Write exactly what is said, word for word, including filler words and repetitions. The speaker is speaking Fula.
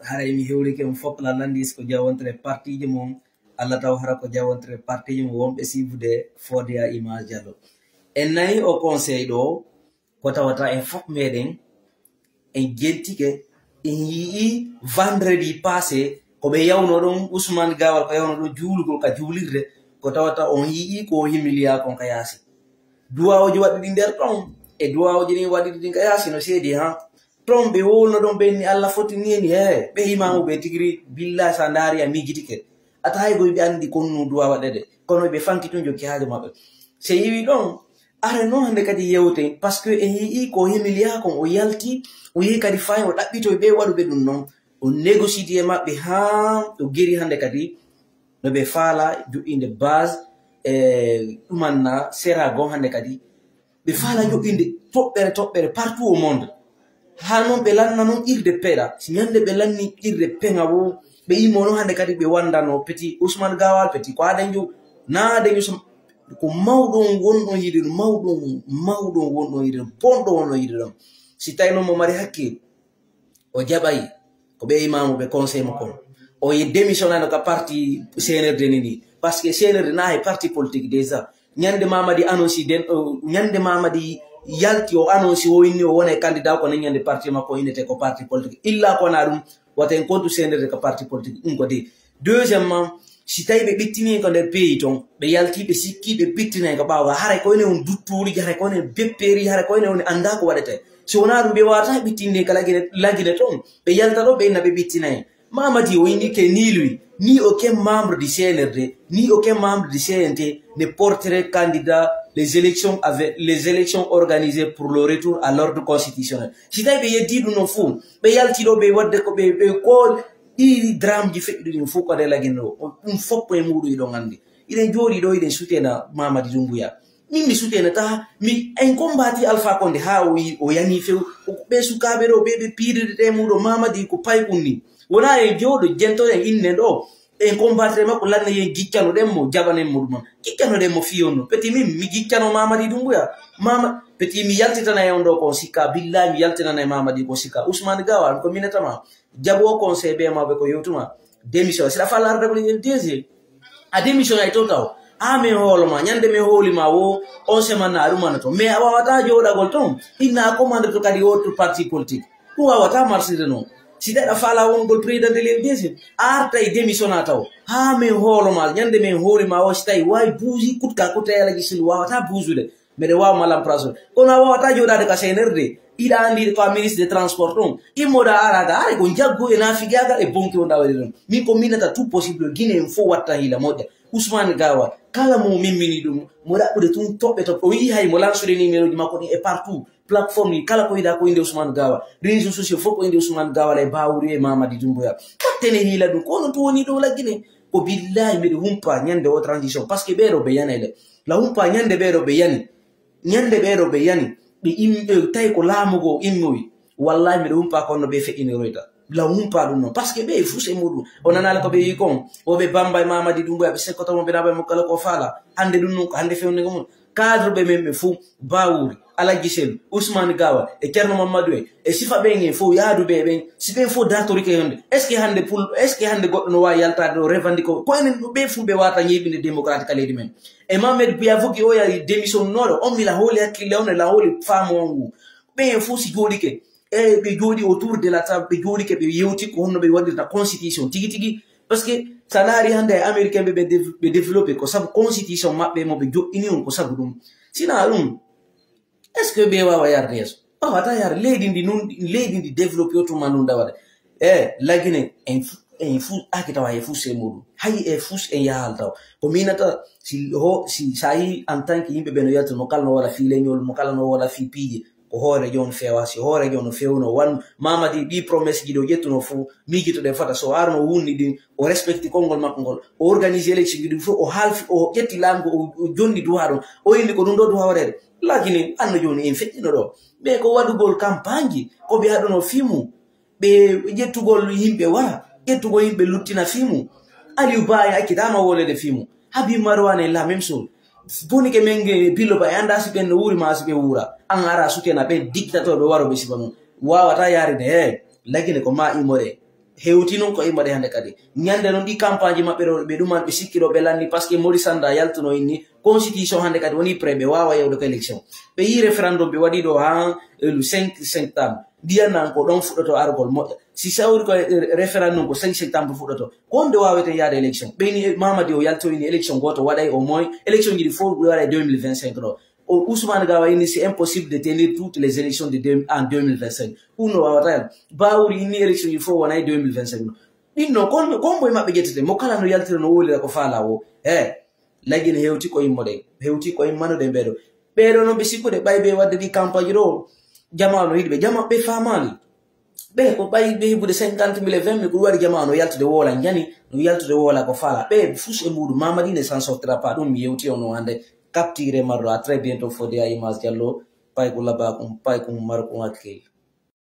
haray mi hewlike on fof la landis ko jawontre partiji mon. Allah taw hara ko jawontre partiji mon wonɓe sibude fode a image jallo. En nayi o conseil ɗo ko tawata en fof meɗen en jentike, en yii vendredi passé ko ɓe yawno ɗon Ousmane Gawal, ko yawno ɗon juulugol ka juulirde, ko tawata on yii ko himiliya kon ka yaasi. Duwawuji waɗuɗi nder ɗon e duwawuji ɗin waɗuɗi ɗin ka yaasi no seedi ha. Ton ɓe wowlno ɗon ɓe ni Allah foti ni eni he ɓe imamu ɓe tigiri. Billahi sa ndaari a miijitike a tahay goy ɓe anndi konnu duwa waɗede, kono ɓe fanki tun jokki haajo maɓɓe. Se yiwi ɗon are noon hannde kadi yewte parce que en yii ko himiliya kon o yalti, o yii kadi fayi o ɗaɓɓitoy ɓe waɗuɓe ɗum noon, o négocier e maɓɓe haa o geri hannde kadi no ɓe faala joɗɗinde base e ɗumanna sera goo hannde kadi ɓe faala joɗɗinde toɓɓere toɓɓere partout au monde. Haa noon ɓe lanna noon irde peɗa si ñande ɓe lanni irde peŋa wo ɓe immono hannde kadi ɓe wandano peti Ousmane Gawal peti ko aden jo na aden jo ko mawɗo on wonɗon yiɗe ɗum mawɗo on mawɗo on wonɗon yiɗe ɗum bonɗo wonɗon yiɗe ɗum. Si tawi noon mo mari hakkil o jaɓay ko ɓe imamu ɓe conseil mo kon o ye démissionnano ka parti C N R D ni ni parce que C N R D na e parti politique déjà. Ñande Mamadi annonce den ñande Mamadi yalti o annonce o inni o wona e candidat ko nen ñande parti makko innete ko parti politique illa ko na ɗum wata en kontu C N R D ko parti politique ɗum ko de. Deuxièmement si tawi ɓe ɓittini ko nder pays ton ɓe yalti ɓe sikki ɓe ɓittinay ko ɓaawa haray ko enen on duttuuliji haray ko enen bepperi haray ko enen on annda ko waɗete. Si wona ɗum ɓe wawata ɓittinde ka lagine lagine ton ɓe yalta ɗo ɓe inna ɓe ɓittinay. Mamadi o inni ke ni lui ni aucun membre du C N R D ni aucun membre du C N T ne porterait candidat les élections avec les élections organisées pour le retour à l'ordre constitutionnel. Si tawi ɓe yeddi ɗum non fuu ɓe yalti ɗo ɓe wadde ko ɓe ɓe ko ɗi drame ji feƴƴuɗi ɗin fof ko ade lagine ɗo ɗum fof ko e muɗum iɗon anndi. Iɗen jooɗi ɗo iɗen sutena Mamadi Dumbuya. Min mi sutena taha mi en combattre Alpha Condé ha o yi o yani few. Ɓe sukaɓe ɗo ɓe ɓe piirirde ɗe muɗo Mamadi ko paykun ni wona en jooɗo jentoɗen innen ɗo en combattre makko lanne yen giccano ɗen mo jaɓanen mo ɗum giccano ɗen mo fiyonno peti min mi giccano Mamadi Dumbuya. Mama peti mi yaltitana e on ɗo kon sikka billahi mi yaltinana e Mamadi ko sikka Ousmane Gawa ko minetama. Jaɓo conseil ɓe mawɓe ko yewtuma démission siɗa falla arde ko ɗiɗen deuxième a démission ay to taw ha min hooloma ñande min hoolima wo on semaine na ɗumana to mais a wawata joɗagol ton inna a commande to kadi wotto parti politique ɗum wawata marsirde noon. Si tawi a fala wongol président de l'L D C a artay démission a taw ha min hooloma ñande min hoolima wo si tawi wawi buuji kutka kutka yalaji sin wawata buujude. Mbeɗa waawi malam praso kono a waawata jooɗaade ka C N R D iɗa anndi ko a ministre de transport ɗum immoɗa araga haray ko njaggu e nafigagal e bonki wonɗa waɗi ɗum. Min ko minata tout possible guine en fof watta hiila moƴƴa. Ousmane Gawa kala mo mimmini ɗum mo ɗaɓɓude tun toɓɓe toɓɓe o yii hay mo lansude numéro ji makko ɗin e partout plateforme ɗi kala ko yiɗa ko innde Ousmane Gawa réseau sociaux fof ko innde Ousmane Gawa lay bawuri e Mamadi Dumbuya. Wattene hiila ɗum ko onon tun woni ɗum laggine. Ko billahi mbiɗa humpa ñande o transition parce que ɓeɗo ɓe yanele la humpa ñande ɓeɗo ɓe yani ñande ɓeɗo ɓe yani ɓe imɓe tawi ko laamu goo immowi. Wallahi mbiɗa humpa konno ɓe feƴƴiniroyta la humpa ɗum noon parce que ɓe fus e muɗum o nanali ko ɓe yi kon. Oɓe bamba e Mamadi Dumbuya ɓe sekkotomo ɓe naɓa mo kala ko faala. Hande ɗum noon ko hande fewndego mum. Cadre ɓe men ɓe fou bawuri alhaji sel ousmane gawa e ceerno mamadou en e sifa ɓen en fof yaaduɓe e ɓen si ɓen fof dartorike hande est ce que hande pul est ce que hande goɗɗo no wawi yaltade ɗo revendique ko enen ɓe fuu ɓe wata ñeeɓinde démocratique ka leydi men. E mamed biya foki o yari démission noɗo on mila hooli hakkille on e la hooli faamu on ngu ɓen en fof si jooɗike e ɓe jooɗi autour de la table ɓe jooɗike ɓe yewti ko honno ɓe waɗirta constitution tigi tigi. Parce que sa laari hannde e américain ɓe ɓe développé ko sabu constitution maɓɓe mo ɓe joɗɗini on ko sabu ɗum sina ɗum est ce que ɓe wawa yarde yeeso? Wawata yar leydi ndi nun leydi ndi développé o tuma nun dawata e lagine en fu en fu aki tawa e fus e muɗum hayi e fus en yahal taw ko minata si ho si sa yi en tant que yimɓe ɓe no yalta mo kala no wala fi leñol mo kala no wala fi piiji ko hoore joon fewa si hoore joon no fewno wan mamadi ɗi promesse ji ɗo ƴettuno fo miijitoɗen fota so arno wunni ɗin o respecti konngol makko ngol o organise élection ji ɗum fof o haalfi o ƴetti laamu o jonni duwa ɗon o inni ko ɗum ɗo duwa waɗede. Lagine anno jooni en feƴƴino ɗo mais ko waɗugol campagne ji ko ɓe haɗuno fimu ɓe ƴettugol yimɓe wara ƴettugol yimɓe luttina fimu. Aliou ba en accitama wolede fimu habi marwane la même chose. Bonike men ge billo ba e anda si ɓen no wuuri ma si ɓe wuura an ara sutena ɓen dictateur ɓe waroɓe siba mum wawata yaride he lagine ko ma imore. Hewti noon ko immoɗe hannde kadi. Ñande noon ɗi campagne maɓɓe ɗo, ɓe ɗuman ɓe sikki ɗo ɓe lanni, parce que Maurice Sanda yaltuno inni constitution hannde kadi woni prêt ɓe waawa yewde ko élection. Ɓe yi référendum ɓe waɗi ɗo haa le cinq septembre. Ndiyan nan ko ɗon fuɗɗoto argol moƴƴa. Si sawri ko référendum ko cinq septembre fuɗɗoto. Ko honde waaweten yaade élection? Ɓeyni Mamadi o yalto inni élection gooto waɗay au moins, élection ji ɗi fof waɗay deux mille vingt-cinq ɗo. O Ousmane Gawa inni c'est impossible de tenir toutes les élections de deux, en deux mille vingt-cinq. Ɗum no waawata hen. Bawuri inni élection ji fof wonay deux mille vingt-cinq ɗo. Ɗin noon, kon, kon moye maɓɓe ƴettete? Mo kala no yaltira no wowlira ko faala o. He, laggi ne hewti ko immoɗen. Hewti ko immanuɗen ɓeeɗo. Ɓeeɗo noon ɓe sikkude ɓay ɓe waɗde ɗi campagne ɗo. Jama no yiɗi ɓe. Jama ɓe faamaali. Ɓe ko ɓay ɓe heɓude cinquante mille e vingt mille ko ɗum waɗi jama no yaltude woola njani, no yaltude woola ko faala. Ɓe fus e muɗum. Mamadi ne s'en sortira pas. Ɗum mi yewti on no hannde. Capture marɗo. À très bientôt, Fodé à Image Diallo. Paykum Labakum, Paykum Markum Akkey.